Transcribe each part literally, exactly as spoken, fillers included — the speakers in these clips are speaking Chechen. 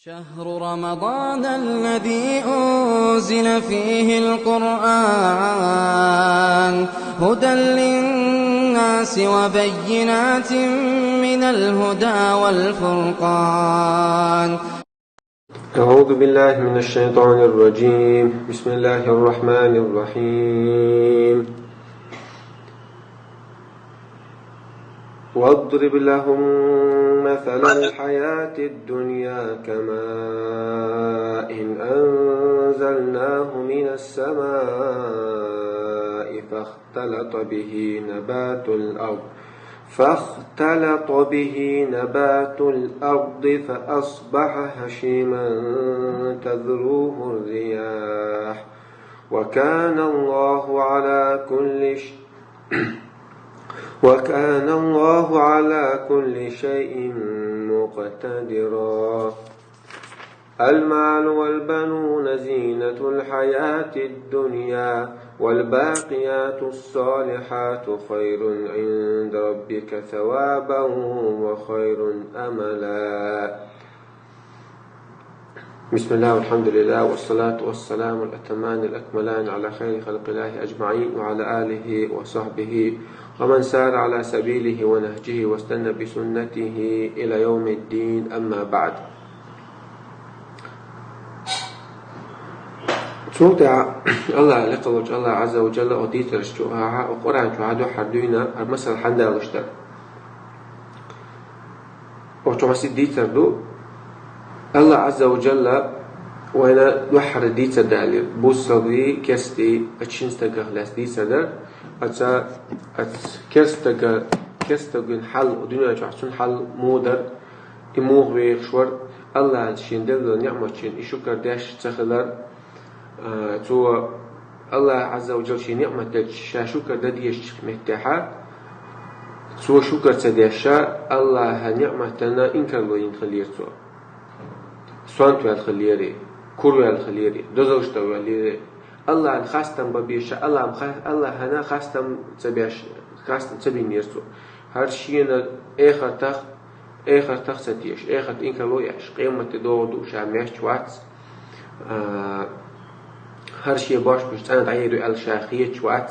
شهر رمضان الذي أنزل فيه القرآن هدى للناس وبينات من الهدى والفرقان. أعوذ بالله من الشيطان الرجيم. بسم الله الرحمن الرحيم. واضرب لهم مثل الحياة الدنيا كماء أنزلناه من السماء فاختلط به نبات الأرض فاختلط به نبات الأرض فأصبح هشيما تذروه الرياح وكان الله على كل ش... وكان الله على كل شيء مقتدرا. المال والبنون زينة الحياة الدنيا والباقيات الصالحات خير عند ربك ثوابا وخير أملا. بسم الله والحمد لله والصلاة والسلام الأتمان الأكملان على خير خلق الله أجمعين وعلى آله وصحبه ومن سار على سبيله ونهجه واستنى بسنته إلى يوم الدين، أما بعد. Цул тӀехьа Аллах, лекха волчу Аллах Азза ва Джалла, оха дийцарш чу, аха, оха Къуръан чу хьадуьххьара дуьйна, хӀара масал хьандалуш дара. Оха чу хьаси дийцар ду. Аллах Азза ва Джалла вайна дуьххьара дийцар далийра. Бусалбий, керстий, оцу шина стагах лаьцна дийцар дара. Оца, оц керстага, керстаган хьал, дуьнен чохь цуьнан хьал муха дара, и муха вехаш вара, Аллаха шен делла ниъматчийн и шукар деш ца хилар, а, цо Аллах Азза ва Джалла шен ниъмат делча, ша шукар дан дезачу меттехьа, цо шукар ца деш, Аллаха ниъматана инкарло йина хиллера цо. Сонта ваьлла хиллера, кура ваьлла хиллера, дозаллаш дан ваьллера. Аллахьан хастам бан беза, Аллахьан ха-, Аллахьана хастам ца беш, хастам ца бинера цо. ХӀара шена эхартах, эхартах ца теша, эхарт инкарло еш, къематде догӀур ду ша моьттуш вац, а, хӀара шен бошпаш цӀена дӀаер ю аьлла ша хеташ вац.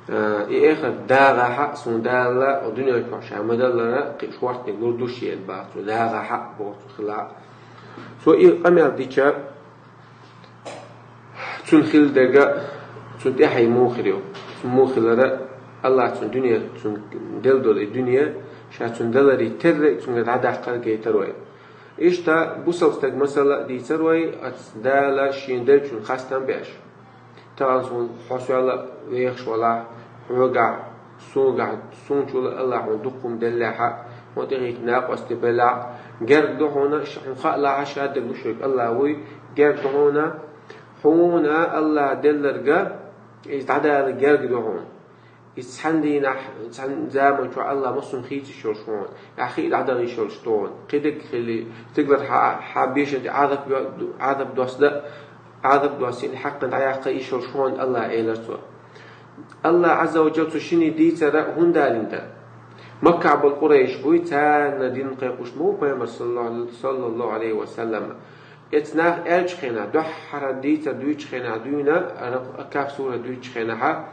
А, и эхарт дагӀахьа, суна Дала, о дуьнен чохь ша ма-даллара, кхин шортниг лур ду шена бах цо, дагӀахьа, боху цо хила. Цо и къамел дича, цунна хилла дерга, цунна тӀаьхье муха хир ю? Цунна муха хилара, Аллах цунна дуьне, цунна делла долу и дуьне, ша цунна даларе терра, цуьнга дӀадаккхар гайтар вай. Иштта бусалба стаг масала а дийцар вай, оцу Дала шен деллачун хастам беш. Тахана суна хьо соьла вехаш валахь, хьоьгахь, сугахь, суначул а Аллах хьуна дукха хӀума деллехьа, хьуна тӀехӀитта накъостий белахь, герга ду хьуна, ш-, хьуна хаалахьа шадерг гуш верг Аллах вуй, герга ду хьуна, хьуна Аллах делларга, иза дӀадала герга ду хьуна. Иза цхьана дийнахь, цхьана заман чохь Аллах массо а хийца йиш йолуш хьуна, ахь хи а дӀадала йиш йолуш ду хьуна, кхидерг хили, стигалара хьан, хьан бешан тӀе Ӏазап йо-, Ӏазап доссадан, Ӏазап доссийна хьаькхна дӀаяккха йиш йолуш хьуна Аллах элар цо. Аллах Азза ва Джалла цу шинна дийцара хӀунда далийна дара? Маккахь болу къурайш буй, царна дин кхайкхуш ма ву пайхамар саллаллаху, саллаллаху Ӏалайхи ва саллам. Эцу наха аьллачу хенахь, дуьххьара дийцар дуьйцучу хенахь дуьйна, Акаф сура дуьйцучу хенахьа,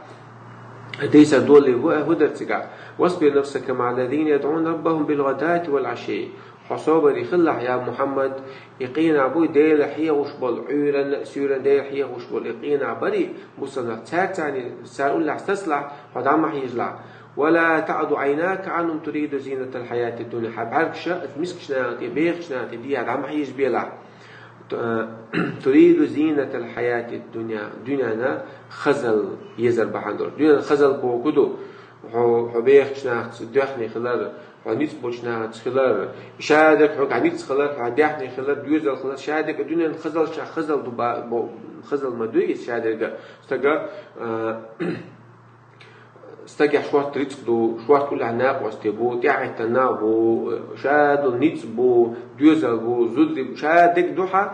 дийцар долий бу, хӀун дара цигахь? «Васбир нафсака маӀа ллазина ядӀуна раббахум билгӀадати вал Ӏашийи». Хьо собаре хилалахь, я Мухьаммад, и къинах буй Дела хьехуш болу, Ӏуьйранна а, суьйранна Дела хьехуш болу и къинах барий, бусалба нах, цаьрца, цара уллехь сацалахь, хьо дӀа ма хьежалахь. «Ва ла таӀду Ӏайнака Ӏанхум туриду зинатал хьаятид дунья». Хьан бӀаьргаш оцу мискачу нахана тӀе, бехачу нахана тӀе дехьа дӀа ма хьежабелахь. Т-, туриду зинатал хьаятид дунья, дуьненан хазалла езар бахьана долуш. Дуьненан хазалла бохург ду, хьо, хьо бехачу нахаца доьхна хилар, хьо ницкъ болчу нахаца хилар, шадерг хьоьгахь ницкъ хилар, хьан даьхни хилар, доьзал хилар, шадерг а дуьненан хазаллашах хазалла ду ба-, бо-, хазалла ма дуй иза шадерг а. Стага, а, стагехь шорта рицкъ ду, шорта уллехь накъостий бу, тӀаьхьиттан нах бу, ша долу ницкъ бу, доьзал бу, зударий бу, ша дерг ду хьан,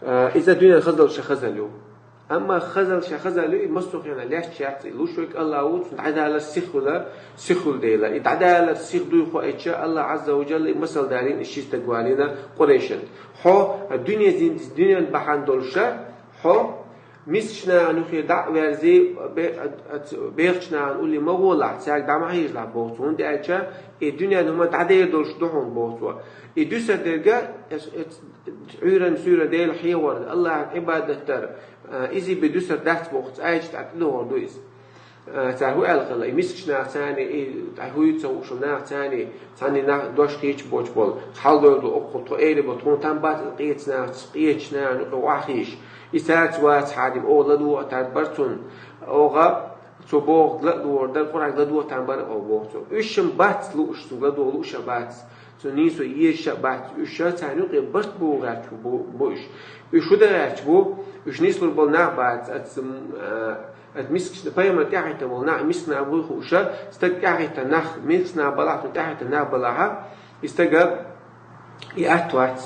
а, иза дуьненан хазаллашах хазалла ю. Амма хазал, ша хазал ю, и массо хенахь лаьтташ яц, и луш верг АллахӀ ву, цунна дӀадалар сиха хуьлу, сиха хуьлу дела. И дӀадалар сиха дуй хоуьйтуш, АллахӀ Ӏазза ва Джалла и масал далийна, и ши стаг валийна Къурайшан. Хьо дуьне зин-, дуьненан бахьана долуш, хьо мискачу нахана юххе дӀа а верзий, бе-, бехачу нахана улле ма гӀолахь, цаьрга дӀа ма хьежалахь боху цо, хӀунда аьлча и дуьненан хӀума дӀадер долуш ду хьуна боху цо. И дуьсар дерг, эс-, эс-, Ӏуьйранна суьйранна Дела хьехор, АллахӀан Ӏибадат дар, а, иза бен дуьсар дац боху, цкъа а тӀедогӀур ду иза. А, цара хӀун аьлла хилла, и мискачу нахаца, и хӀуьйца хууш нахаца, цхьанна нах дош кхеча боцуш болу, хьаладевлла ду оккхул тхо, эли бо, тхуна там бац, къечу нахаца, къечу нахана юкъа охьахийша. И цаьрца вац хьадим, оха ладогӀа а тар бара цунна, оха цо бохург ладогӀур дара, Къуръанга ладогӀа там бара оха боху цо. Уьш шен бац лууш, цунга ладогӀа лууш а бац. Цу нийсо езаш а бац, уьш царна юкъе барт бу гӀерташ бу, бу уьш. Уьш хӀун дан гӀерташ бу, уьш нислур болу нах бац, ацу, м, а, ацу мискачу пайхамар тӀаьхьахӀиттина болу нах, миска нах буй хууш, стаг тӀаьхьахӀиттина нах, миска нах балахь, цунна тӀаьхьахӀиттина нах балахь, и стага и атта вац.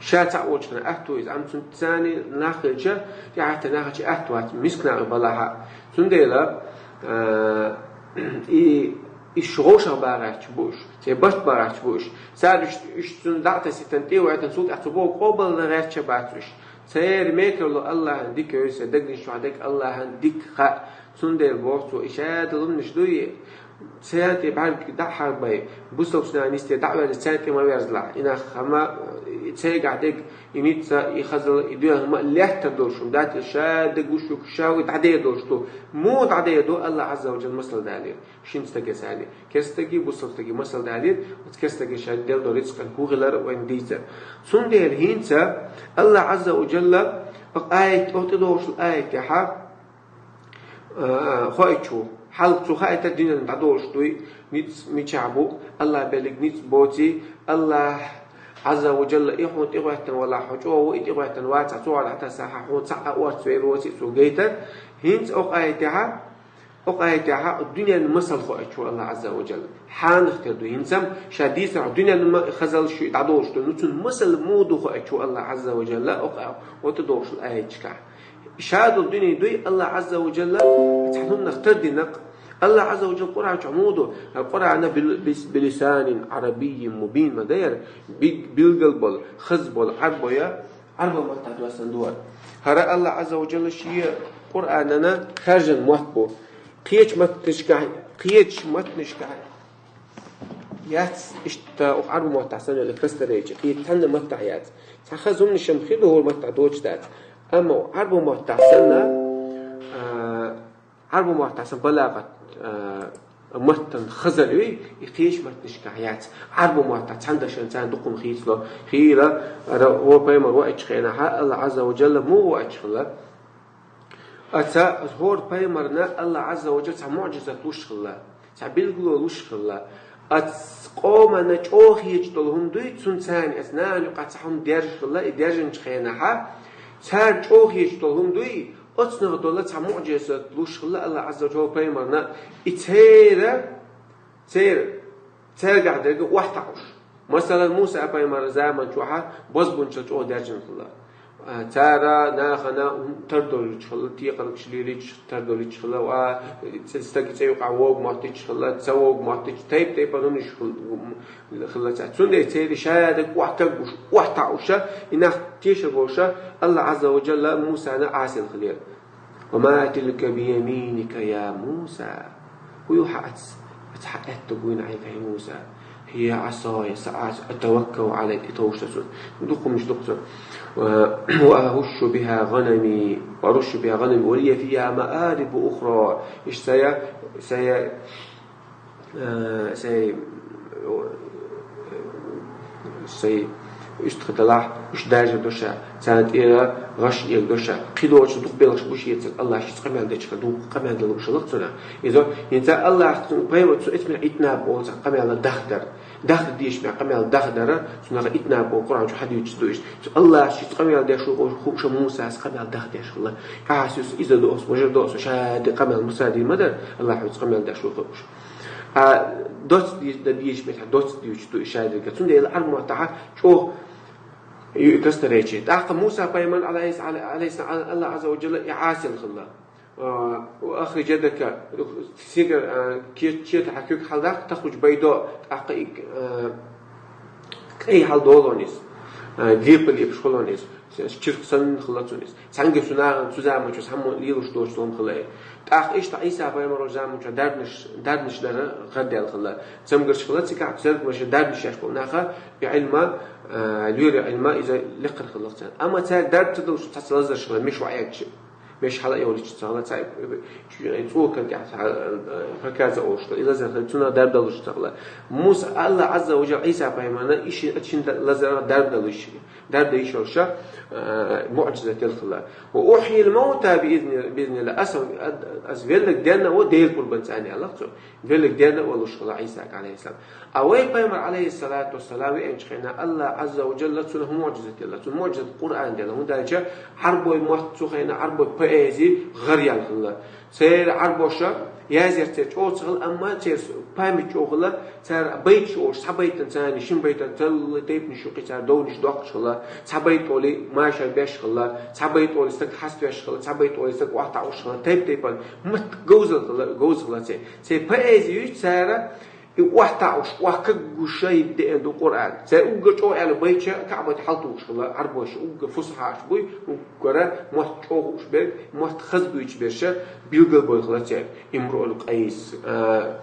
Ша цхьаъ волчу хенахь атта ву иза, амма цунна царна нах хилча, тӀаьхьахӀиттина нах хилча атта вац, миска нах балахь. Цундела, а, и, и шу гӀовшах бан гӀерташ бу уьш, церан барт бан гӀерташ бу уьш. Цара уьш, уьш цунна дӀа а тасийтина, тӀе а ваийтина, цул тӀаьхьа цу боху къобалдан гӀерташ а бац уьш. Церан мекарло АллахӀан дика йойла, сан дегнаш чохь дерг АллахӀан дика хаьа. Цундела боху цо, и шадолу хӀуманаш дуй, церан тӀе бӀаьрг дӀа а хьарбай, бусалбачу нахана йисте дӀа а верза, церан тӀе ма верзалахь. И нах хӀума, и церан тӀехь дерг, и ницкъ, и хазалла, и дуьненан хӀума лаьттар долуш хӀума дац, ша дерг гуш ю, ша вуй дӀадер долуш ду. Муха дӀадер ду, АллахӀ Ӏазза ва Джалла масал далийра. Шина стаге санна, керста стаге, бусалба стаге масал далийра, оцу керста стаге ша делла долу рицкъан хӀун хилар вайна дийцар. Цундела хӀинца АллахӀ Ӏазза ва Джалла оцу аят, оцу тӀедогӀучу аят тӀехь, а, хоуьйтуш ву. Хьалха цо хаийта дуьненна дӀадолуш дуй, ницкъ мичахь бу, АллахӀ беллиг ницкъ боций, АллахӀ Ӏазза ва Джалла и хьуна тӀегӀоьттина валахь, хьо чӀогӀа ву, и тӀегӀоьттина вац, хьо цу гӀара дӀатасахь, хьуна цхьаъ а орца вер воций цо гайтар. ХӀинца оцу аят тӀехь, оцу аят тӀехь дуьненан масал хоуьйтуш ву АллахӀ Ӏазза ва Джалла. Хьанах тера ду хӀинца-м, ша дийцархьама дуьненан ма-, хазалла шуьга дӀадолуш ду, ну цуьнан масал муха ду хоуьйтуш ву АллахӀ Ӏазза ва Джалла, оцу, оцу тӀедогӀучу аяташкахь. Ша долу дуьне дуй АллахӀ Ӏазза ва Джалла цхьана хӀуманах тардинарг. АллахӀ Ӏазза ва Джалла Къуръан чохь муха ду, Къуръана бил-, бис-, билисанин Ӏарабиййин мубин ма дара, биг-, билгал болу, хаза болу, Ӏарбо я, Ӏарбойн маттахь доьссина ду хӀара. ХӀара АллахӀ Ӏазза ва Джалла шен Къуръанана хаьржина мотт бу. Кхечу маттанашкахь, кхечу маттанашкахь яц, иштта оха Ӏарбойн маттахь санна, или просторечие, кхечу цхьанна маттахь яц. Цхьа хаза хӀуманаш-м хир ду хӀора маттахь доцуш дац. Амма оха Ӏарбойн маттахь санна, а, Ӏарбойн маттахь санна балагӀат, а, маттан хазалла юй, и кхечу маттанашкахь яц. Ӏарбойн маттахь цхьана дашна царна дукха хӀума хийцало. Хийла, ара, хӀора пайхамар ваийтучу хенахь, АллахӀ Ӏазза ва Джалла муха ваийтуш хилла? Аса хӀора пайхамарна АллахӀ Ӏазза ва Джалла цхьа муӀжизат луш хилла, цхьа билгало луш хилла. Аса къомана чӀогӀа хеташ долу хӀума дуй, цунна царна аса нахана юкъахь цхьа хӀума даьржина хилла, и даьржинчу хенахь, царна чӀогӀа хеташ долу хӀума дуй, оцунах долу цхьа муӀжизат луш хилла АллахӀ Ӏазза ва Джалла пайхамарна, и церан, церан, цаьргахь дерг охьатаӀуш. Масала, Муса-пайхамаран заман чохь бозбунчалла чӀогӀа даьржина хилла. А, цара нахана тардолуьйтуш хилла, текхаргаш лелийча тардолуьйтуш хилла, ва стаг цӀе юкъахь вогу моттуьйтуш хилла, ца вогу моттуьйтуш, тайп-тайпана хӀуманаш хилла, хилла цара. Цундела церан шадерг охьатаӀуш, охьатаӀуш, и нах тешар болуш, АллахӀ Ӏазза ва Джалла Мусана Ӏасийна хилира. «وما تلك بيمينك يا موسى». ХӀун ю хьан аьтто, аьтто хьан аьтто гуйна Ӏайкахь, Муса? «هي عصاي», сан Ӏаса, «أتوكأ عليها», и товш сан цунна. Дукха хӀуманаш ду цо. «وأهش بها غنمي، وأهش بها غنمي ولي فيها مآرب أخرى». Иштта сан, сан Э, сай, сай уьстагӀ далахь, уьш даьржина до ша, царна тӀера гӀаш эца до ша. Кхидолчу дукха белхаш бу шеца, АллахӀа шеца къамел дечу хана, дукха къамел далуш хилла цунах. Иза, хӀинца АллахӀа цунна пайхамар цу эцмехь итнаб олу цхьа къамел дахдар. Даха дезаш мехь къамел дахдар, цунах итнаб олу Къуръан чу хьадуьйцуш ду иштта. Цу АллахӀа шеца къамел деш ву хууш Мусас къамел даха деш хилла. Ахьа аса иза до аса, важа до аса, ша де къамел Муса дийр ма дара, АллахӀа цу къамел деш ву хууш. А доцца дан дезаш меттехь доцца дуьйцуш ду и шадерга. Цундела Ӏарбойн маттахь чӀогӀа Ю-, кастаречи. ТӀаккха Муса пайхамар, алейхи-, алейхи-, Аллах Азза ва Джалла, и Ӏасил хилла. А, «وأخرج يدك», сигар, а, ке-, четар хьа куьг хьалдаккха, تخرج بيضاء, тӀаккха и, а, кӀай хьалдолон из. А, лепа-лепаш хулон из. Чирх санна хилла цун из. Цхьанга цу нахана цу заманчу хӀама лелаш доцу лом хилла. ТӀаккха иштта Ӏийса пайхамар волчу заманчу дарбанаш, дарбанаш дара гӀардаьлла хилла. Цамгарш хилла цигахь, цамгарш дарбанаш еш болу наха и Ӏилма, а, лоьрийн Ӏилма иза лекхар хилла царна. Амма цаьрга дарба ца далуш цхьацца лазарш хилла, меш ваьгӀча, меш хьала а йолуш цхьа хилла, цхьа чӀогӀа цӀокан тӀехь цхьа, а, проказа олуш хилла, и лазар хилла, цунах дарба далуш цхьа хилла. Муса, Аллах Азза ва Джалла Ӏийса пайхамарна и ши-, шин лазарах дарба далуш, дарба дан йиш йолуш, а, муӀжизат елла хилла. «وأحيي الموتى بإذن، بإذن الله». Аса, аса велларг денна а ву Делан къурбанца аьлла, аьлла цо. Велларг денна а волуш хилла Ӏийсага, алейхиссалам. А вай пайхамар, алейхиссалату вассалам, веанчу хенахь Аллах Азза ва Джалла цунах муӀжизат делла. Цунна муӀжизат Къуръан делла. ХӀунда аьлча Ӏарбой мотт цу хенахь, Ӏарбой поэзи гӀаръяьлла хилла. Церан Ӏарбоша язъеш церан чӀогӀа ца хилла, амма церан память чӀогӀа хилла, цара байташ олуш, цхьа байтана царна шин байтана цалла тайпанаш юкъе цара довнаш доккхуш хилла, цхьа байт олий машар беш хилла, цхьа байт олий стаг хьаставеш хилла, цхьа байт олий стаг охьатаӀуш хилла, тайп-тайпана мотт говзалла хилла, говза хилла церан. Церан поэзи юьйцу цара, и охьатаӀуш, охьакагуш шайга деана ду Къуръан. Цара уггар чӀогӀа аьлла байташ Каъбат хьалтухуш хилла, Ӏарбоша уггар фусахьаш буй, уггара мотт чӀогӀа хууш берг, мотт хаза буьйцуш берш билгалбевлла хилла церан. Имруул Къайс, а,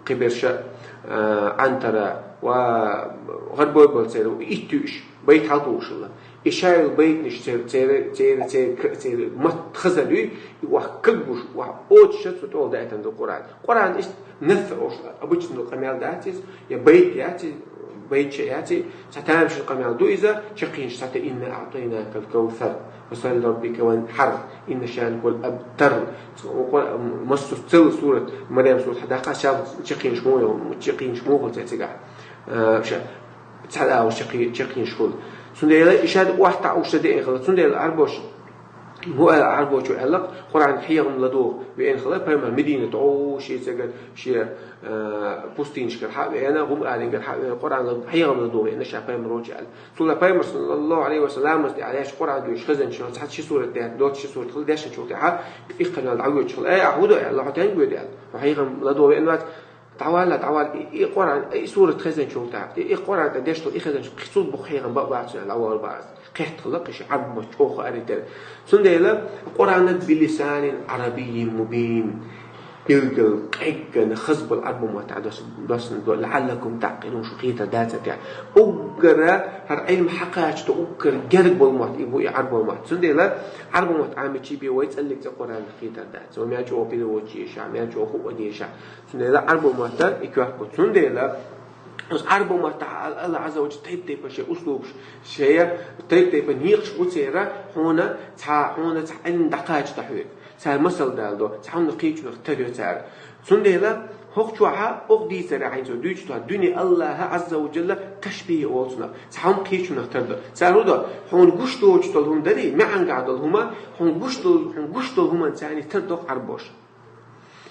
кхин берш, а, Ӏантара ва гӀарбой бала церан, итт юьйш, байт хьалтухуш хилла. И шайла байтанаш церан, церан, церан, церан, церан мотт хазалла юй, и охьакагуш, охьаоцуш цу тӀехула даийтина ду Къуръан. Къуръан иштта наф олуш, обычно къамел дац иза, я байт яц иза, байташ яц иза, цхьа тамашийна къамел ду иза, чекхйинчу цхьа тӀе: «إنا أعطيناك الكوثر، فصل لربك وانحر، إن شانئك هو الأبتر». Массо а цхьа сурат, Марем сурат хьадаккха, ша чекхйинчу муха, чекхйинчу муха цигахь. А, ша цхьа а уьш чекхйи-, чекхйинчу хула. Цундела и шаьш охьатаӀуш ца деана хилла, цундела Ӏарбоша, хӀун аьлла Ӏарбочо аьлла, Къуръан хьехам ладугӀу веана хилла, пайхамар Мединат гӀовгӀа шен цигара, шен, а, пустынашкара хьа а веана, гӀум-алингара хьа а веана, Къуръан ла-, хьехам ладугӀу веана ша пайхамар волчу аьлла. Цул а пайхамар, саллаллаху алейхи ва саллам, ламаз тӀехь лаьтташ Къуръан доьшуш хезначу, цхьа ши сурат даьхна, доцу ши сурат хила, дешначул тӀаьхьа, иккхина далла дӀавоьдуш хила: «Эй, ахь хӀун до?» аьлла, «Хьо тенга воьду?» аьлла. «Хьо хьехам ладугӀу веана вац?» «ДӀавала, дӀавала, и, и Къуръан, и сурат хезначул тӀаьхьа, и, и Къуръан тӀе дешдо, и хезначул, кхин цул боккха хьехам бакъ бац», аьлла, дӀавала бац. Кхетта хилла кхин ша, Ӏарбой мотт чӀогӀа хаарий тера. Цундела Къуръан «بلسان عربي مبين». Билггал, къеггина, хаза болу Ӏарбой маттахь дос-, доссана ду: «لعلكم تعقلون», шу кхетар дацара тӀехь. Уггара хӀара Ӏилма хьакхача, уггара герга болу мотт и бу и Ӏарбой мотт. Цундела Ӏарбой мотт Ӏамийча бен вай цӀаллиг цӀе Къуръан кхетар дац. Вай мел чӀогӀа перевод еш а, мел чӀогӀа хууш а деш а. Цундела Ӏарбой маттахь и коьрта бу. Цундела оцу Ӏарбой маттахь Алла, Алла Азза ва Джалла тайп-тайпана шен услубаш, шен тайп-тайпана некъаш бу церан, хьуна цхьа, хьуна цхьа Ӏилма дӀакхача дӀахьоьга. Цара масал даладо, цхьа хӀуманах кхечунах тардо цара. Цундела хӀокху чохь а, хӀокху дийцарехь хьайна цо дуьйцуш ду, дуьне Аллаха Азза ва Джалла ташбихӀ олу цунах. Цхьа хӀума кхечунах тардо. Цара хӀун до, хьуна гуш доцуш долу хӀума дарий, маьӀанга долу хӀума, хьуна гуш долу, хьуна гуш долу хӀуманца царна тардо Ӏарбоша.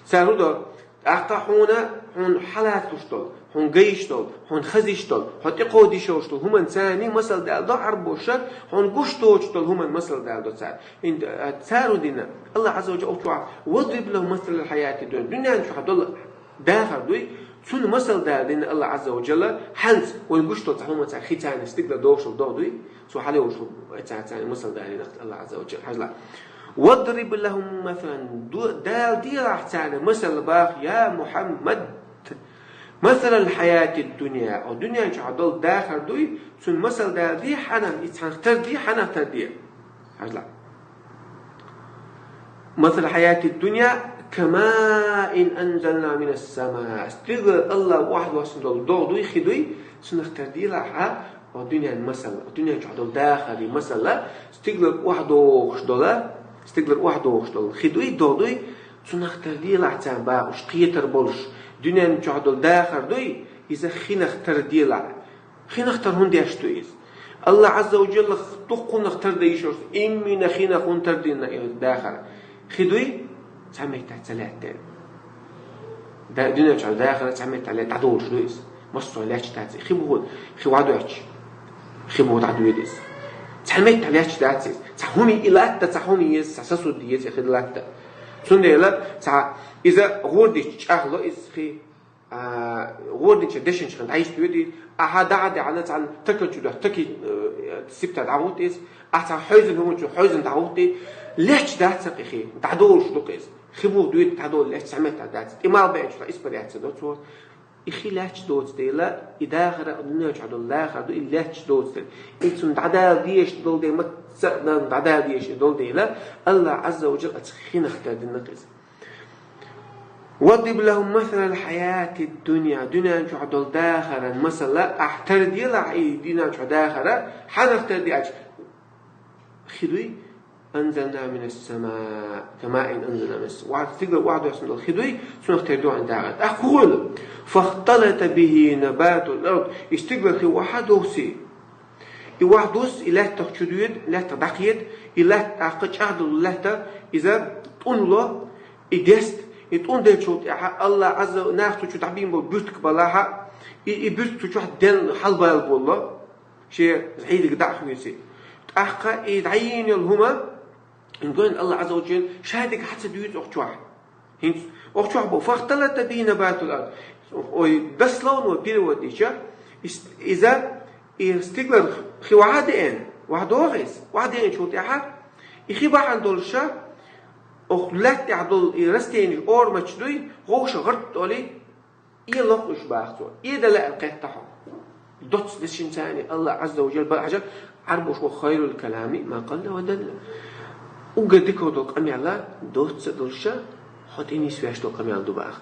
Цара хӀун до, тӀаккха хьуна, хьуна хьалатуш долу, хьуна гайш долу, хьуна хазиш долу, хьо тӀекховдийш йолуш долу хӀуманца царна масал даладо Ӏарбоша, хьуна гуш доцуш долу хӀуманна масал даладо цара. ХӀинца, а, цара хӀун дина, Алла Азза ва Джалла оцу чохь: «واضرب لهم مثل الحياة الدنيا». Дуьнен чохь долу дахар дуй, цунна масал даладина Алла Азза ва Джалла, хьанца вайна гуш долу цхьа хӀума цара хи царна стигла догӀуш долу догӀу дуй, цо хьалайолуш долу цара царна масал даладина Алла Азза ва Джалла. Хьажал. «واضرب لهم مثلا», ду-, даладелахь царна масал боху, я Мухьаммад. «مثل الحياة الدنيا», о, дуьнен чохь долу дахар дуй, цунна масал даладе хьанах, и цхьанах тарде, хьанах тарде. Хьажал. «مثل الحياة الدنيا كماء أنزلناه من السماء». Стигла Алла охьадоссана долу догӀу дуй, хи дуй, цунах тарделахь хьо, о, дуьнен масал, дуьнен чохь долу дахаран масал, стиглара охьадогӀуш долу, стиглара охьадогӀуш долу хи дуй, догӀу дуй, цунах тарделахь царна боху, уьш кхетар болуш, дуьнен чохь долу дахар дуй, иза хинах тарделахь. Хинах тар хӀунда деш ду иза? Алла Азза ва Джалла дуккха хӀуманах тардан йиш йолуш, иммина хинах хӀунда тардина и дахар? Хи дуй, цхьа меттехь ца лаьттина. Да-, дуьнен чохь дахар цхьа меттехь лаьтта дӀадолуш ду иза. Массо а лаьтташ дац и. Хи бу хӀун, хи охьадоьттуш, хи бу дӀадоьду иза. Цхьа меттахь лаьтташ дац иза. Цхьа хӀума и латта, цхьа хӀума еза, цхьа сосуд еза и хи латта. Цундела цхьа иза гӀордича чӀагӀло иза хи, а, гӀординчу дешинчу хин дӀайиста йоьду, ахьа дӀа а даьхьна цхьана такан чу дуьхьа, таки, э, сибта дӀагӀутта иза, ахьа цхьа хьойзан хӀума чу хьойзан дӀагӀутта, лаьтташ дац цхьа кхи хи, дӀадолуш ду-кх иза. Хи бух дуьйта дӀадолу лаьтташ цхьа меттахь дац. ТӀе мал беанчул иза паргӀат ца до цо. И хи лаьтташ доцу дела, и дахар а дуьнен чохь долу дахар ду, и лаьтташ доцу дела. И цунна дӀадала дезаш долу дела, мацца а дӀадала дезаш долу дела, Аллах Азза ва Джалла оцу хинах тардина иза. «واضرب لهم مثل الحياة الدنيا», дуьнен чохь долу дахаран масала, ахь тарделахь и дуьнен чохь дахара, хьанах тарде аьлча, хи дуй, «أنزلنا من السماء كماء أنزلنا من السماء». Вахь стигла вахь доьсна долу хи дуй, цунах тера дуьхьал дахар. ТӀаккха хӀун хуьлу? «فاختلط به نبات الأرض». И стигла хи вахьа досси. И вахь досси, и лаьттах чу доьду, лаьттах дӀакхета, и лаьтта тӀаккха чӀагӀдолу лаьтта, иза тӀунло, и деста, и тӀун делчул тӀаьхьа Аллах Азза нах цу чу дӀабийна болу буьртиг балахьа, и, и буьртиг цу чохь ден хьалбала болло. Шен зӀийдиг дӀа а хьоьций. ТӀаккха и дӀайийна йолу хӀума, хӀинца гойна Аллах Азза ва Джалла, ша дика хьан ца дуьйцу оха чохь? ХӀинца оха чохь бо: «فاختلط به نبات الأرض». Ой, дословно перевод дича, ис-, иза, и стиглан хи вахьа деана, вахьа догӀу иза, вахьа деанчул тӀаьхьа, и хи бахьана долуша, оха лаьтта тӀехь долу и растениш, орматаш дуй, гӀовша гӀарт долий, Э локхуш бах цо. Э да лаьа кхетта хьо. Доцца дешинчарна Аллах Азза ва Джалла бара хьажа, Ӏарбош бо: «خير الكلام ما قل ودل». Уггар дика долу къамел доцца долуша, хьо тӀе нисвеш долу къамел ду бах.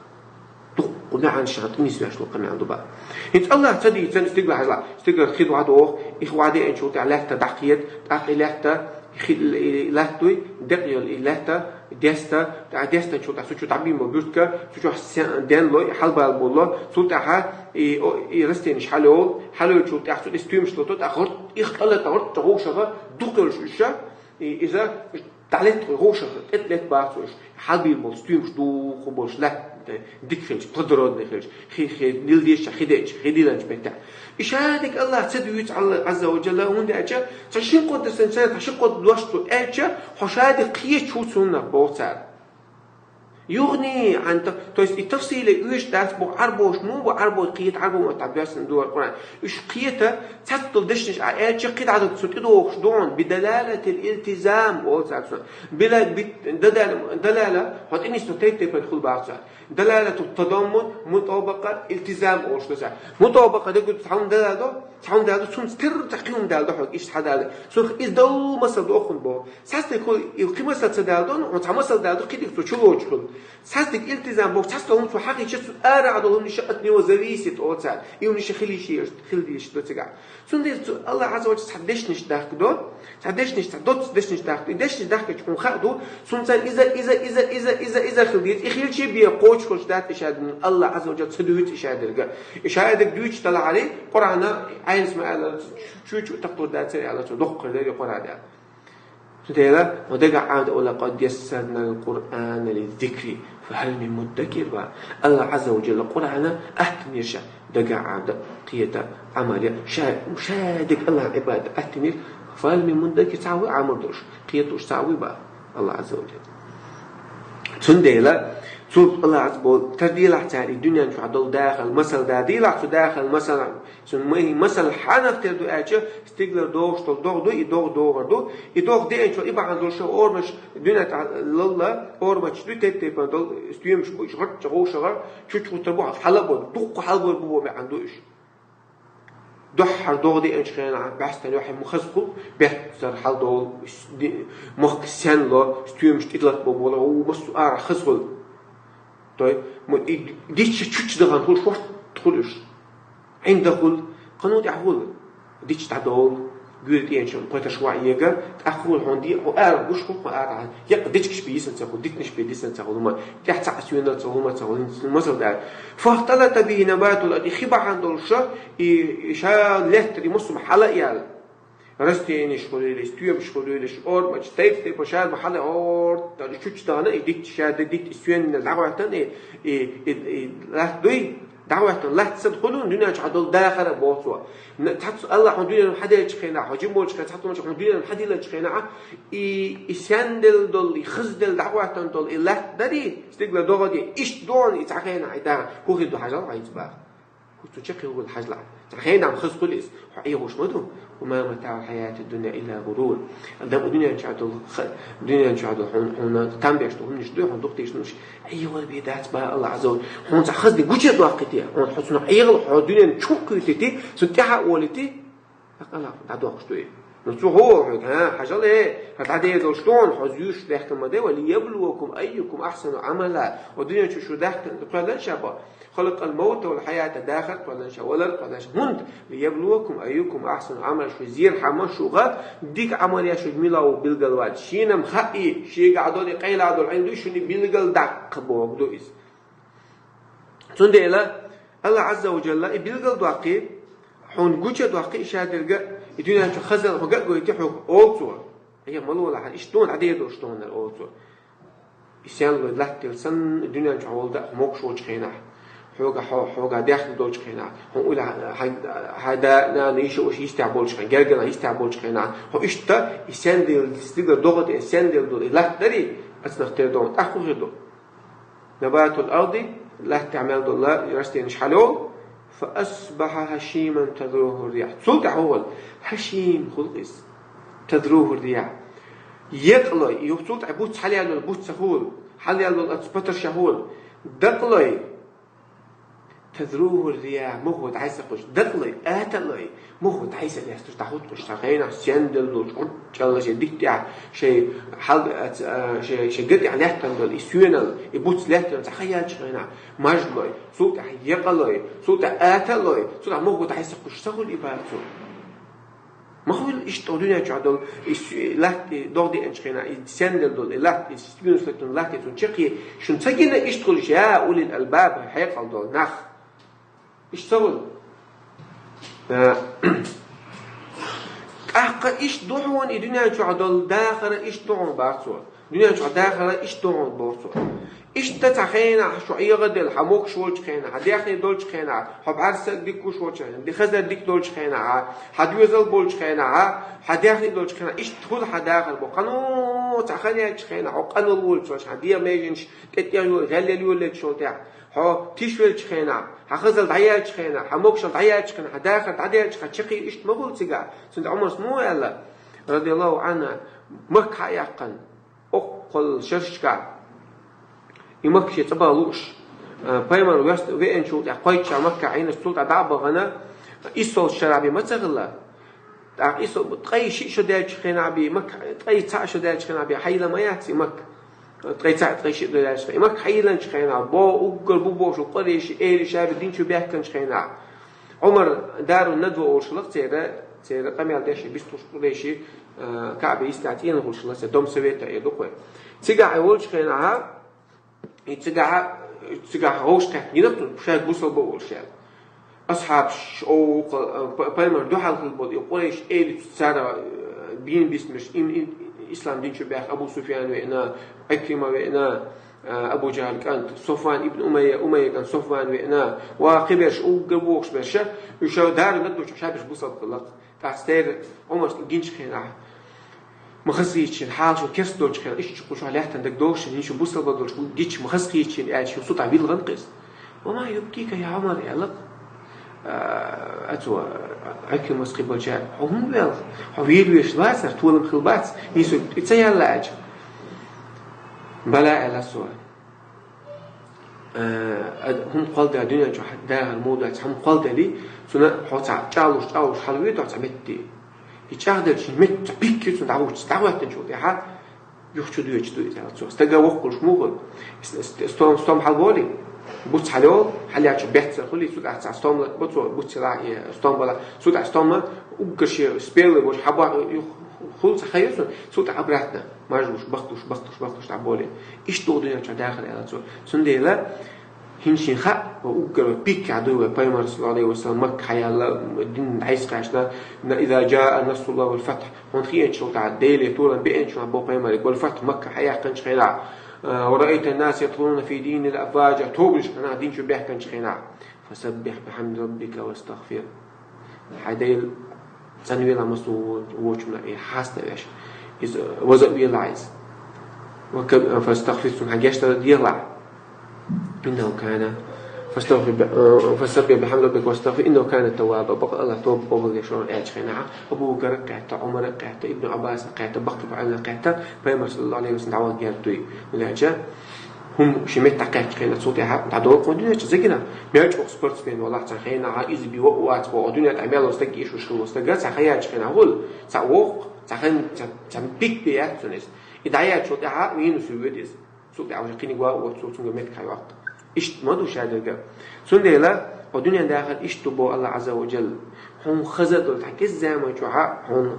Дуккха маьӀна ша тӀе нисвеш долу къамел ду бах. ХӀинца Аллах ца дийцина стигла хьажа, стигла хи вахьа догӀу, и вахьа деанчул тӀаьхьа лаьтта дӀакхета, тӀаккха и лаьтта, хи-, и лаьтта дуй, декъа йолу и лаьтта, деста, тӀаккха дестачул тӀаьхьа цу чу дӀабийна болу буьртиг, цу чохь се-, денло, и хьалбала болло, цул тӀаьхьа и, о, и растениш хьалайолу, хьалайолчул тӀаьхьа цу тӀе стоьмаш лото, тӀаккха гӀорт, их къала тӀе гӀорт гӀовшаха дукха йолуш уьш, и, иза дӀалетта гӀовшаха, тӀе летта бах цо уьш, хьалбийла болу стоьмаш дукха болуш лаьтта, дика хилча, плодородный хилча, хи, хи, дила дезача, хи деача, хи диланча меттехь. И ша дика Аллах ца дуьйцу Алла Азза ва Джалла, хӀунда аьлча, цхьа шин кхо дан сан цара, цхьа шин кхо дош ду аьлча, хьо ша дика кхеташ ву цунах боху цара. «يغني عن ت-», то есть и тафсиле уьш дац бу Ӏарбош, муха бу Ӏарбой кхета, Ӏарбо ма тӀе доьссина ду Къуръан. Уьш кхета, цхьацца долу дешнаш а аьлча, кхидӀа ду цу тӀе догӀуш ду хьуна, «بدلالة الالتزام», олу цара цунах. Била, би, дадала, далала, хьо тӀе нисто тайп-тайпана хуьлу бах цара. Далалату тадаммун, мутабакъа, илтизам олуш ду цара. Мутабакъа дегу цхьа хӀума далал до, цхьа хӀума далал до, цунца тера цхьа кхин хӀума далал до хьоьга, иштта хьадалал. Цунах иза долу масал до хӀун боху. Цхьацца дерг хӀу, и кхин масал ца далал до, хьо цхьа масал далал до, кхидерг цо чулочу хуьлу. Цхьацца дерг илтизам боху, цхьацца хӀума цо хьахийча, цу ара а долу хӀуманаш от него зависит олу цара. И хӀуманаш хила йиш еш, хила йиш ду цигахь. Цундела цу Аллах Азза ва Джалла цхьа дешнаш дахка до, цхьа дешнаш, цхьа доцца дешнаш дахка. И дешнаш дахкача хӀун хаьа ду, цунца иза, иза, иза, иза, иза, иза хила деза. И хилчий бен кхочушхуьлуш дац и ша дерг, Аллах Азза ва Джалла ца дуьйцу и ша дерг. И ша дерг дуьйцуш далахьарий, Къуръана Ӏелас ма аьлла, чу-чу таккхур дацара аьлла, цо доккхур дара и Къуръан аьлла. Цундела, хьо дагахь Ӏамда: «ولقد يسرنا القرآن للذكر فهل من مدكر» ва. Аллах Азза ва Джалла Къуръана аттанера ша дагахь Ӏамда, кхета, Ӏамал я. Ша, ша дерг Аллахьан Ӏибадат аттанера, «فهل من مدكر», цхьа вуй Ӏамал долуш, кхеташ цхьа вуй бах Аллах Азза ва Джалла. Цундела, цу Аллах Азза ва Джалла, тарделахь цара и дуьнен чохь долу дахар, масал да, делахь цу дахар, масал, цуьнан ма-, масал хьанах тера ду аьлча, стигла догӀуш долу догӀа ду, и догӀа догӀар ду. И догӀа деанчул и бахьана долуш ормаш дуьнен тӀе лалла, орматаш ду, тайп-тайпана долу стоьмаш бу, уьш гӀарчча гӀовшагӀа, чучугӀуттар бу, хьала бу, дуккха хьалабар бу бо маьӀна ду уьш. Дуьххьара догӀа деанчу хенахь баьстан юьхье ма хаза хуьлу, бертара хьаладолу, ди-, мохк сенло, стоьмаш тӀе латбо болу, у массо а арахь хаза хуьлу. Той, ма и дича чучу дахана хуьлу, шорт хуьлу уьш. Ӏинда хуьлу, кхано тӀехь хуьлу. Дича дӀадолу, гуьйра тӀенчун кхеташ ваъ ега, тӀаккха хуьлу хьуна ди-, хьо арахь гуш хуьлу, хьо арахь. Яккха дичкаш бе йисина ца хуьлу, дитнаш бе дисина ца хуьлу, ма тӀехь цхьа а соьнал ца хуьлу, ма ца хуьлу, хӀинца масал даьлла. «فاختلط به نبات الأرض», и хи бахьана долуша, и, и ша леттара, и мусум хьала а яьлла. Растениш хуьлийла, стоьмаш хуьлийла, орматаш, тайп-тайпа шарба хьала орта, чучу дахана, и дитта шарда, дитта и соьнна дӀагӀоьртан, и, и, и, и латта дуй, ДӀахӀоттана латта санна хулаш, дуьнен чу долу дахар а боху цо. Н-, цхьацца Аллахьа хьуна дуьненна хьаделлачу хенахь, хьо жима волчу хенахь, цхьацца хӀуманаш хьуна дуьненна хьаделлачу хенахь, и, и сендел долу, и хаза дел дӀахӀоттана долу, и латта дарий, стигла догӀа де, иштта догӀу и цхьа хенахь, и дахар, хӀун хир ду хьажал хьо хӀинца баха. ХӀу цу чекхе хӀугал хьажлахь. Цхьа хенахь хаза хуьлу иза, хьо Ӏехуш ма ду. «Ва ма матаӀул хьаятид дунья илла гӀурур». Дан дуьнен чу долу ха-, дуьнен чу долу хьуна, хьуна там беш ду, хӀуманаш ду, хьуна дукха тийшнаш. Ӏехар бен дац бах Аллахьа Ӏазза ва жалла. Хьуна цхьа хаза дика гуча дохкийти, хьуна хьо цунах Ӏехал, хьо дуьнен чу кхуьйтийти, цунна тӀаьхьа олийти, тӀаккха Аллахьа дӀадохкуш ду и. Ну цо хӀун олу хьоьга, хьа, хьажал, э, хьо дӀадедалуш ду хьуна, хьо зуьйш бехкам ма де, «ва лияблувакум айюкум ахьсану Ӏамала». Хьо дуьнен чу шу дахкан кхоьллина ша бо. «Халакъал маута вал хьаята», дахар кхоьллина ша, валар кхоьллина ша. ХӀунда? «Лияблувакум айюкум ахьсану Ӏамала», шу зер хьама шугӀа дика Ӏамал еш шу мила ву билгал вац. Шена-м хаьа, шегахь долу, къайлагӀа долу Ӏин ду, шуна билгал даккха боху ду иза. Цундела Аллахьа Ӏазза ва жалла и билгал доккхий, хьуна гуча доккхий, и шадерг а, и дуьнен чу хазалла хьо ган а гойтий хьуна, олу цо. Ай, ма лолахь, иштта дуьнен дӀадедалуш дуьненара, олу цо. И сенна лой латтийла санна, дуьнен чохь волу даа хьо могуш волчу хенахь, хьоьга хьо, хьоьга даьхни долчу хенахь, хьуна уьла хьан, хьан да, нана, йиша, ваша йистехь болчу хенахь, гергана йистехь болчу хенахь, хьо иштта, и сенна дела, стигла догӀа тӀе сенна дела долу, и латта дарий, ацнах тера догӀу, тӀаккха хӀун хир ду? «Набатул арди», латта тӀехь мел долу растенаш хьалайолу, «фа асбахьа хӀашиман тазрухӀу ррихь». Цул тӀаьхьа хӀун хуьлу? ХӀашим хуьлу иза. «ТазрухӀу ррихь». Екъалой, юха цул тӀаьхьа буц хьалаяьлла йолу буц ца хуьлу, хьалаяьлла йолу оцу патарша хуьлу. Дакъалой, «тазрухӀу ррихь», мохо дӀасакхуьйсуш, дакъалой, аталой, мохо дӀасалестуш, дӀахӀуттуш, цхьа хенахь сенна дела долчу гӀурчӀалла шайн дитта тӀехь, шайн хьал-, а, ц-, а, шайн, шайн ган тӀехь лаьттана долу и соьнал, и буц лаьттана цхьа хан яьллачу хенахь, мажлой, цул тӀаьхьа екъалой, цул тӀаьхьа аталой, цул тӀаьхьа мохо дӀасакхуьйсуш ца хуьлу и бара цо. Ма хуьлу иштта дуьнен чохь долу, и с-, и латта, и догӀа деанчу хенахь, и сенна дела долу, и латта, и стигнус латтун латта, и цунна чекхе, шуна ца гина иштта хуьлуш, я улил албаб, хьекъал долу нах. Иштта ца хуьлу. Э, тӀаккха иштта ду хьуна и дуьнен чохь долу дахар а, иштта ду хьуна бах цо. Дуьнен чохь дахар а, иштта ду хьуна бох цо. Иштта цхьа хенахь шу Ӏехаделла, хьан могуш волчу хенахь, хьан даьхни долчу хенахь, хьо бӀаьрса дика гуш волчу хенахь, хьан хаза дика долчу хенахь, хьан доьзал болчу хенахь, хьан даьхни долчу хенахь, иштта хуьлу хьан дахар бо. Къано цхьа хан яьллачу хенахь, хьо къанал волчу хенахь, хьан дегӀан меженаш тӀе-тӀе йо-, гӀеллел йоллечу тӀехь, хьо тиш веллачу хенахь, хьан хазал дӀаяьллачу хенахь, хьан могушалла дӀаяьллачу хенахь, хьан дахар дӀадаьллачу хенахь, чекхе иштта ма хуьлу цигахь. Цуьнан Ӏумарс муха аьлла, радияллаху Ӏанху, Макка хьа а яьккхина, оккхул шершка. И Макка шен цӀа бан лууш, а, пайхамар вест-, веанчул тӀаьхьа кхойтта ша Макка Ӏийна, цул тӀаьхьа дӀа а бахана, иссолчу шарахь бен ма ца хилла. ТӀаккха иссо-, ткъе шиъ шо даьллачу хенахь бен, Макка, ткъе цхьаъ шо даьллачу хенахь бен хьайла ма яц и Макка. Ткъе цхьаъ, ткъе шиъ даьллачу хенахь. И Макка хьайилланчу хенахь, бо уггар бу бохуш, къурайши, эли шаби дин чу баьхкинчу хенахь. Ӏумар Дарун Надва олуш хилла церан, церан къамел деш, бистхуш къурайши, а, Каъбе йистехь цӀена хуьлуш хилла, церан дом совета эр ду-кх вай. Цигахь и волчу хенахь, и цигахь, цигахь гӀовш кхетта гина цунна, шайга бусалба бу олуш аьлла. Асхьабаш, о, укхул, а, па-, пайхамар дуьхьал хилла болу и къурайш элица цара, а, бийна бисмаш, им, им, ислам дин чу баьхна Абу Суфьян веана, Ӏикрима веана, а, Абу ЖахӀал кӀант, Софван ибн Умайя, Умайя кӀант Софван веана, ва кхиберш, уггар бохуш берш, уьш Дарун Надва чу шаберш бусалба хилла-кх. ТӀаккха церан Ӏумарс гинчу хенахь, ма хазахийча шена, хьалха шуна керста долчу хенахь, иштта шу кху чохь лаьттана дагадогӀуш шена, хӀинца шу бусалба долуш гича, ма хазахийча шена аьлча, шу цу тӀа вилгӀан-кх иза. «Ва ма юбкика, я Ӏумар», аьлла-кх, а, а цо, Ӏикримас кхин болчара, хьо хӀунда велха? Хьо вийр веш вацара, толам хилла бац, хӀинца и ца яьлла аьлча. «Бала», аьлла цо. Э, ад-, хӀума кхолладаьлла дуьнен чохь дахар муха дац, хӀума кхолладаьллий, цунна хьо цхьа чӀагӀлуш, чӀагӀлуш хьалавойту хьо цхьа метте. И чӀагӀделча метта цхьа пик ю цунна дӀахӀуттуш, дӀахӀоьттинчул тӀаьхьа юха чу доьдуш ду иза, аьлла цо. Стага воккхуш муха хуьлу? С-, с-, стом, стом хьалаболий? Буц хьалайолу, хьалаяьлча беццара хуьлий, цу тӀехь цхьа стом латабо цо, буц хилахь, э, стом балахь, цу тӀехь стом уггар шен спелый волуш хьабо-, юха хуьлу цхьа хан ю цунна, цу тӀехь обратно. Мажлуш, бахлуш, бахлуш, бахлуш дӀаболий. Иштта ду-кх дуьнен чохь дахар, аьлла цо. Цундела хӀинца шена хаьа, вай уггар вай пикехь дуй вай, пайхамар, саллаллаху Ӏалайхи ва саллам, Макка хьаялла, дин дӀасакхаьчна, на, иза жаа насруллахи вал фатхь, хьуна хиъначул тӀаьхьа, Деле толам беанчул тӀаьхьа боху пайхамаре, вал фатхь, Макка хьаяьккхинчу хенахь, а, ва раайта ннаса ядхулуна фи диниллахи афважа, тобанаш нах дин чу баьхкинчу хенахь. فسبح بحمد ربك واستغفره. Хьай Дела цӀенвелахь массо вочунах, и хьаставеш. Иза ваза велахь иза. وكب-، فاستغفره, цунна хьа гештдар делахь. إنه كان، فاستغفر ب-، فسبح بحمد ربك واستغفره إنه كان توابا. Бакъ Аллах тоба къобалдеш вар аьлча хенахь, Абу Бакара кхетта, Ӏумара кхетта, Ибн Ӏаббаса кхетта, баккхий Ӏилманаш кхетта, Пайхамар саллаллаху Ӏалайхи ва саллам дӀаваха герга дуй. Мел аьлча, хӀума ши меттахь кхаьчча хенахь, цул тӀаьхьа дӀадолу кхо дуьнен чу зигина. Мел чӀогӀа спортсмен валахь цхьана хенахь, иза бен вац боху, дуьнен тӀехь мел волу стаг, ийшуш хилла стаг, цхьа хан яьлча хенахь хуьлу, цхьа воккху, цхьа хан, цхьа, цхьа пик бен яц цунна иза. И дӀаяьллачул тӀаьхьа минус вуьйду иза. Цул тӀаьхьа уже кхиниг ван а воцу, цуьнга меттиг хьайоккху. Иштта ма ду шадерг а. Цундела, хьо дуьнен дахар иштта ду боху Аллах Ӏазза ва Джалла. Хьуна хаза а долу, тхан кӀезза заман чохь хьуна,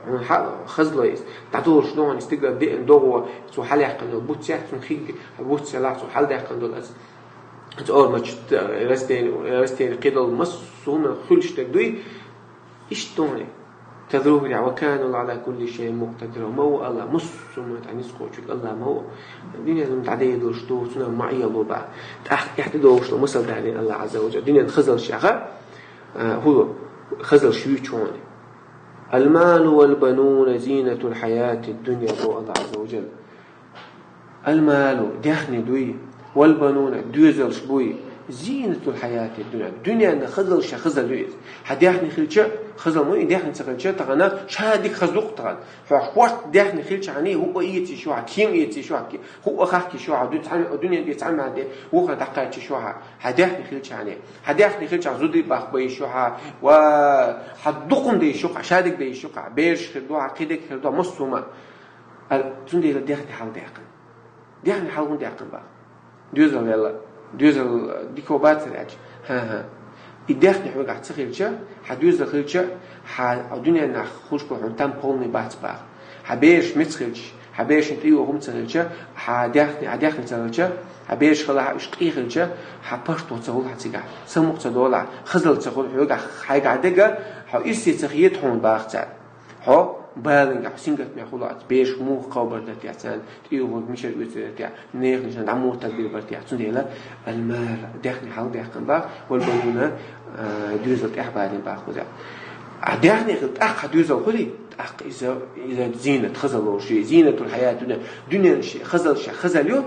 хьуна хьа-, хазло иза. ДӀадолуш ду хьуна стигала деана догӀо, цо хьалаьккхина долу буц яц, цунна хиг буц ялахь, цо хьалдаьккхина долу аса. Цо ормачу растение, растение кхидолу массо а хӀума хуьлуш дерг дуй. Иштта дуьне. Тадругри, ва кана Аллаху Ӏала кулли шайин мукътадира. Ма ву Аллах, массо а хӀуманна тӀехь ницкъ кхочург Аллах ма ву. Дуьнен хӀума дӀадедалуш ду, цунах ма Ӏело боху. ТӀаккха тӀехь тӀедогӀуш долу масал далийна Аллах Ӏазза ва Джалла. Дуьнен хазаллаш яха, а, хӀун, хазаллаш юьйцу хьуна. Алмалу вал бануна зинатул хьаятид дунья, боху Аллах Ӏазза ва Джалла. Алмалу, даьхни дуй, вал бануна, доьзалш буй, зинатул хьаятид дунья. Дуьненан хазаллаш хазалла ю иза. Хьан даьхни хилча, хазалла ма ю, и даьхни ца хилча, тахана ша дика хаза ду-кх тахана. Хьо хӀорш даьхни хилча хьуна, хӀуъа эца йиш ю хьан, кема эца йиш ю хьан, хӀуъа хахка йиш ю хьан, дуьнен тӀе цхьа меттиг, вукхара дӀакхача йиш ю хьан. Хьан даьхни хилча хьуна, хьан даьхни хилча хьан зуда бахка бан йиш ю хьан, ва хьан дукха хӀума дан йиш ю хьан, ша дика дан йиш ю хьан, бераш хир ду хьан, кхидерг хир ду хьан, массо а хӀума. Ар-, цундела даьхни хьалха даьккхина. Даьхни хьалха хӀунда даьккхина боху? Доьзал велла. Доьзал дика бацара аьлча. ХӀан-хӀа. И даьхни хьоьгахь ца хилча, хьан доьзал хилча, хьан дуьненахь хуьлуш болу хьуна там полный бац боху. Хьан бераш меца хилча, хьан берашна тӀейогӀу хӀума ца хилча, хьан даьхни, хьан даьхни ца хилча, хьан бераш хилахь, уьш къен хилча, хьан паргӀато ца хуьлу хьан цигахь, самукъа ца долахь, хазалла ца хуьлу хьоьгахь, хьайгахь дерг, хьо ирсе ца хета хьуна боху цара. Хьо баланга, хьо сингаттаме хуьлу, бераш муха кховбар дара те, царна тӀейогӀург мичара оьцур дара те, нехан шайн дӀа муха тардийр бара те. Цундела, алмал, даьхни хьалха даьккхина боху, вал бануна, а, доьзал тӀехь балийна боху кхуза. А даьхни хилча, тӀаккха хьан доьзал хуьлий, тӀаккха иза, иза зинат, хазалла луш ю, зинатул хьаятид дунья, дуьненан ши-, хазаллаш хазалла ю,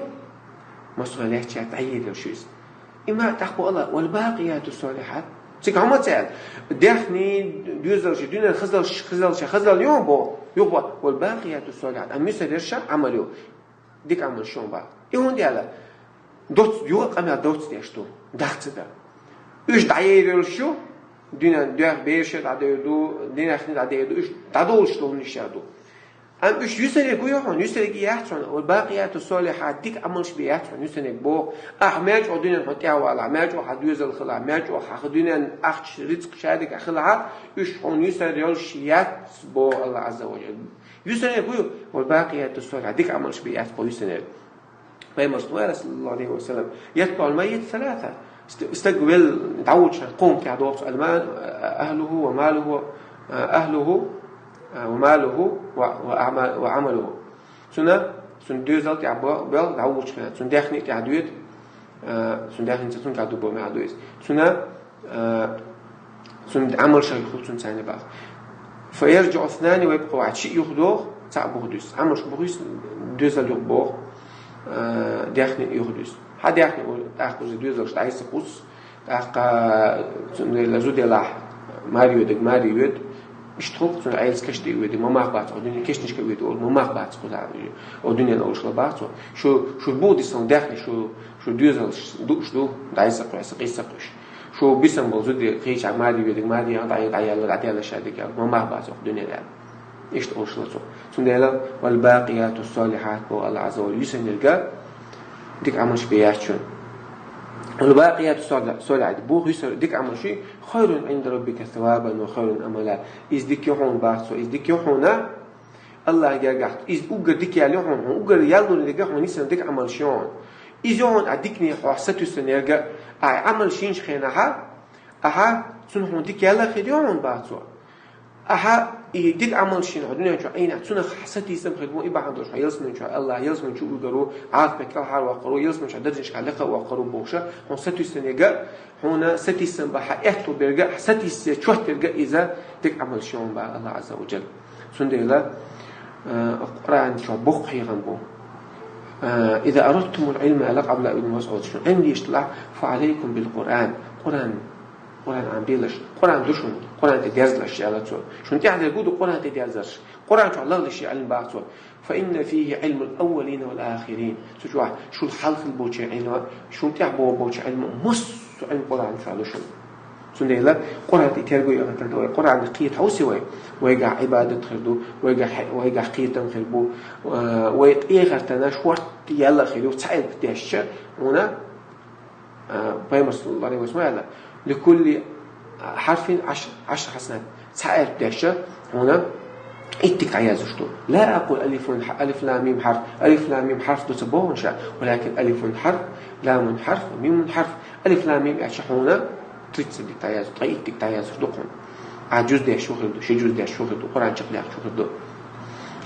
массо а лаьтташ дӀаелла йолуш ю иза. Имма тӀаккха боху Аллах, вал бакъияту солихьат. Цига хӀума ца аьлла. Даьхни, доьзалш, дуьненан хазаллаш, хазаллаш хазалла ю боху, юха боху, вал бакъияту солихьат. Амма юьсарерш Ӏамал ю. Дика Ӏамалш ю боху. И хӀунда аьлла? Доцца, юха къамел доцца деш ду. Даха ца дан. Уьш дӀаер йолуш ю, дуьнен дуьхьа бераш дӀадер ду, даьхни дӀадер ду, уьш дӀадолуш долу хӀуманаш ду. Амма уьш юьсарерг хӀун ю хьуна, юьсарерг и яц хьуна, вал бакъияту солихьат, дика Ӏамалш бен яц хьуна юьсарерг боху. Ахь мел чӀогӀа дуьнен хьуна тӀехь валахь, мел чӀогӀа хьан доьзал хилахь, мел чӀогӀа хьан дуьнен ахча, рицкъ, ша дика хилахь, уьш хьуна юьсар йолуш яц боху Аллах Ӏазза ва Джалла. Юьсарерг хӀун ю, вал бакъияту солихьат, дика Ӏамалш бен яц боху юьсарерг. Пайхамар, саллаллаху Ӏалайхи ва саллам, ятбаӀул маййита саласа. Ст-, стаг велла дӀавуллучу хенахь кхо хӀума тӀехь догӀу цо: алма-, ахьлуху ва малуху, ахьлуху, ва малуху ва, ва аъма-, ва Ӏамалуху. Цуьнан, цуьнан доьзал тӀехь бо-, бел дӀавуллучу хенахь, цуьнан даьхни тӀехь доьду, цуьнан даьхни ца цуьнга ду бо, мегар ду иза. Цуьнан, а, цуьнан Ӏамалш хуьлу цуьнан царна боху. ФаяржиӀу иснани ва ябкъа вахьид, шиъ юхадогӀу, цхьаъ бухадуьсу. Ӏамалш бухадуьсу, доьзал юхабоху, а, даьхни юхадуьсу. Хьан даьхни, тӀаккха уьш доьзалш дӀасакхуссу, тӀаккха цуьнан зуда елахь, маре йоьдург маре йоьду, иштта хуьлу цуьнан Ӏелас каш тӀе воьдург, ма мах бац хьо дуьнен, кешнашка воьду олу, ма мах бац хьо дуьнен олуш ла бац хьо. Шу, шу бухадисина даьхни, шу, шу доьзалш дууш ду, дӀасакхуьссу, къийсакхуьссу. Шу бисина болу зуда кхечахь маре йоьдург маре ян дӀа-, дӀаелла, дӀаделла ша дика, ма мах бац хьо дуьнен аьлла. Иштта олуш ла цо. Цундела, вал бакъияту солихьат боху Аллах Ӏазза ва Джалла, юьсанерг дика Ӏамалш бен яц хьуна. Вал бакъияту соли-, солихьат боху юьсар дика Ӏамалш, хайрун Ӏинда раббика савабан ва хайрун амала. Иза дика ю хьуна боху цо, иза дика ю хьуна Аллахьан гергахь, иза уггар дика ял ю хьуна, хьуна уггар ял лур дерг хьуна йисина дика Ӏамалш ю хьуна. Иза ю хьуна ахь дикане хьо сатуьйсинарг, ахь Ӏамалш йинчу хенахь, ахьа цунна хьуна дика ял а хир ю хьуна боху цо. Ахьа и дика Ӏамал шийна хьо дуьнен чу Ӏийнехь, цунах хьан сатийсам хир бу, и бахьана долуш хьо ялсаман чу Аллах, ялсаман чу уьйгур ву, Ӏазапе кӀелхьарваккхар ву, ялсаман чу даржашкахь лекха а ваккхар ву бохуша, хьуна сатуьйсанега, хьуна сатийсам бан хьан аьтту берга, хьан сатийссе чот дерга иза дика Ӏамал шийна бан Аллах Азза ва Джалла. Цундела, э, Къуръан чохь боккха хьехам бу. Э, «Иза арадтумул Ӏилма», аьлла Ӏабдулла ибн МасӀуда, шун Ӏилма дезаш делахь, «фа Ӏалайкум бил Къуръан». Къуръан, Къуръан Ӏамабелаш. Къуръан ду шуна, Къуръан тӀе дерзалаш, аьлла цо. Шун тӀехь дерг ду Къуръан тӀе дерзалаш. Къуръан чохь лахлуш я Ӏилма бах цо. «Фа инна фихи Ӏилмул аввалина вал ахирин». Цу чохь шул хьалха хилла болчийн Ӏилма, шун тӀехь боху болчийн Ӏилма, массо а Ӏилма Къуръан чохь ду шуна. Цундела Къуръан тӀе терго яхатар ду вай. Къуръан кхета хьовсе вай. Вайгахь Ӏибадат хир ду, вайгахь, вайгахь кхетам хир бу, а, вай къехартана шорта яьлла хир ю, цхьа элп дешча, хьуна, а, Пайхамар саллаллаху алейхи ва саллям аьлла: «Ликулли хьарфин Ӏаш-, Ӏашр хьасанат». Цхьа элп дешча, хьуна иттиг дӀаязуш ду. «Ла акъул алифун хьа-, алиф лам мим хьарф». Алиф лам мим хьарф ду ца боху ша, валакин алифун хьарф, ламун хьарф, мимун хьарф. Алиф лам мим аьлча хьуна тридцать диг дӀаязу, ткъа иттиг дӀаязуш ду хьуна. А жуз деш шу хир ду, ши жуз деш шу хир ду, Къуръан чекхдеш шу хир ду.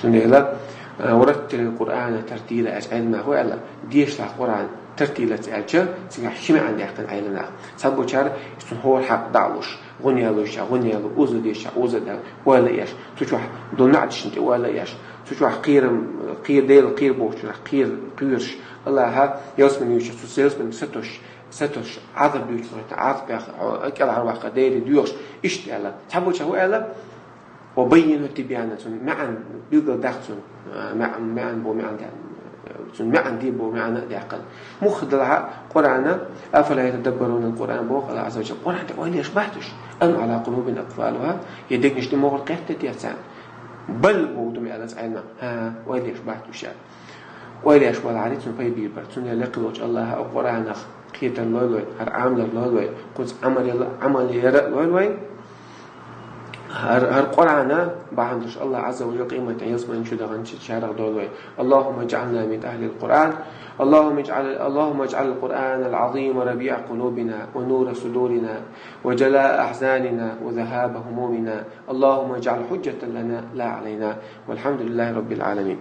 Цундела, а, «Вараттилил Къуръана тартила», аьлча Ӏелам наха аьлла, дешалахь Къуръан тартилаца аьлча, цигахь ши маьӀна даьккхина Ӏелам наха. Цхьаболчара цунна хӀора хьакъ дӀа а луш, гӀунна ялуш, гӀунна ялу, уза деш, уза дан, ойла еш. Цу чохь долу маьӀнашна тӀе ойла еш. Цу чохь кхерам, кхера Дела, кхера бохучух кхера, кхоьруш. Аллаха ялсамани юьйцуш, цу ялсамани сатосуш, сатосуш, Ӏазап дуьйцуш, Ӏазапех кӀелхьарваккха Деле доьхуш, иштта аьлла. Цхьаболчара хӀун аьлла? «Ва баййинху тибяна», цуьнан маьӀна билггал даккха цуьнан, а, маьӀ-, маьӀна бу, маьӀна де-, цуьнан маьӀна де бу, маьӀна а даьккхина. Муха делахь а Къуръана, «Афала ятадаббаруна ал-Къуръан», боху Аллах Азза ва Джалла, Къуръан тӀе ойла еш бац уьш? «Ам Ӏала къулубин акъфалуха», я дегнаш тӀе могӀар кхетта те царна? «Бал», боху ду ма аьлла цхьа Ӏелам наха. ХӀан, ойла еш бац уьш аьлла. Ойла еш валахьара, цунна пайда бийр бара. Цундела лекха волчу Аллаха оцу Къуръанах кхетар лойла вай, хӀара Ӏамалар лойла вай, кхунца Ӏамал яла, Ӏамал яра а лойла вай. ХӀара, хӀара Къуръана бахьана долуш Аллах Азза ва Джалла къематдийнахь ялсамани чу даханчу чарах дойла вай. اللهم اجعلنا من أهل القرآن. اللهم اجعل، اللهم اجعل القرآن العظيم ربيع قلوبنا ونور صدورنا وجلاء أحزاننا وذهاب همومنا. اللهم اجعله حجة لنا لا علينا. والحمد لله رب العالمين.